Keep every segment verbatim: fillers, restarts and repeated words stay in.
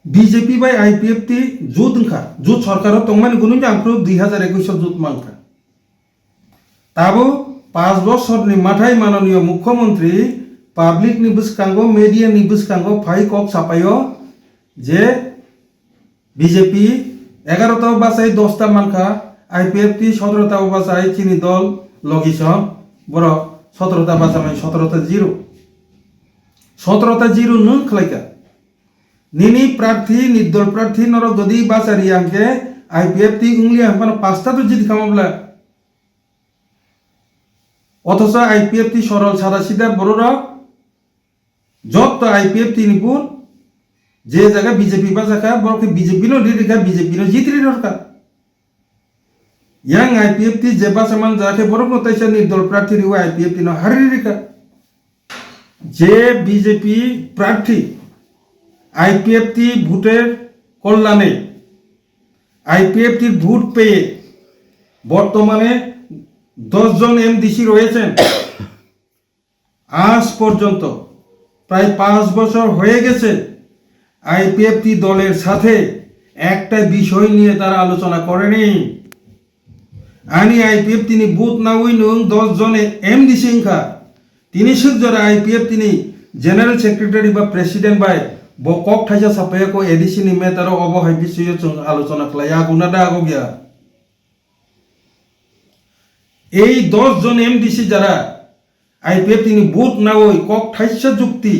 B J P bai I P F T jut wngkha, jut sorkaro tongmani gunui ang phuru dui hazar ekwis o jut mankha. Tabo panch bosorni mathai manoniyo mukhyamantri public ni bwskango, media ni bwskango phai kok sapaio je B J P egarota bachai dosta mankha, I P F T sotrota bachai chini dol logi song borok sotrota bachamani sotrota zero. Sotrota zero nwng khlaikha. Nini prarthi, nirdol prarthi norok jodi bachari ang khe I P F T wngli ang phano pasta to jiti khamo bla. Othocho I P F T sorol sada sida bororok jotto I P F T ni vote je jaga B J P bachakha borok khe B J P no ri rikha, B J P no jitri rorkha. Yang I P F T je bachaman jaga khe borok no taisa nirdol prarthi riwi I P F T no hari rikha. Je B J P prarthi I P F T ভোটের কল্যাণে I P F T vote পেয়ে বর্তমানে দশ জন M D C রয়েছেন। আজ পর্যন্ত প্রায় পাঁচ বছর হয়ে গেছে I P F T দলের সাথে একটা বিষয় নিয়ে তারা আলোচনা করেনি। Ani I P F T ni vote nawi nwng dos jon M D C wngkha. Tini swk jora I P F T ni General Secretary ba President bai bo kok thaisa saphaiya ko A D C ni matter o obo hai bisoyo chwng alochona khlaiya, aguna da agok ya. Ei dos jon M D C jara I P F T ni vote nawi kok thaisa jukti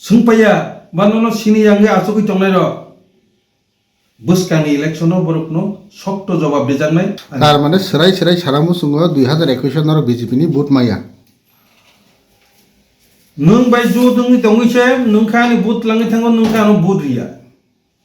swngpaiya ba nono sini yang achugwi tongnai rok. Bwskangni election-o borokno sokto jobab rijaknai. Tar mane swrai swrai sana muchungo dui hazar ekwis o norok B J P ni vote maya. Nwng bai jut wngwi tongwi se, nwng khe ani vote langwi thango, nwng khe ano vote riya.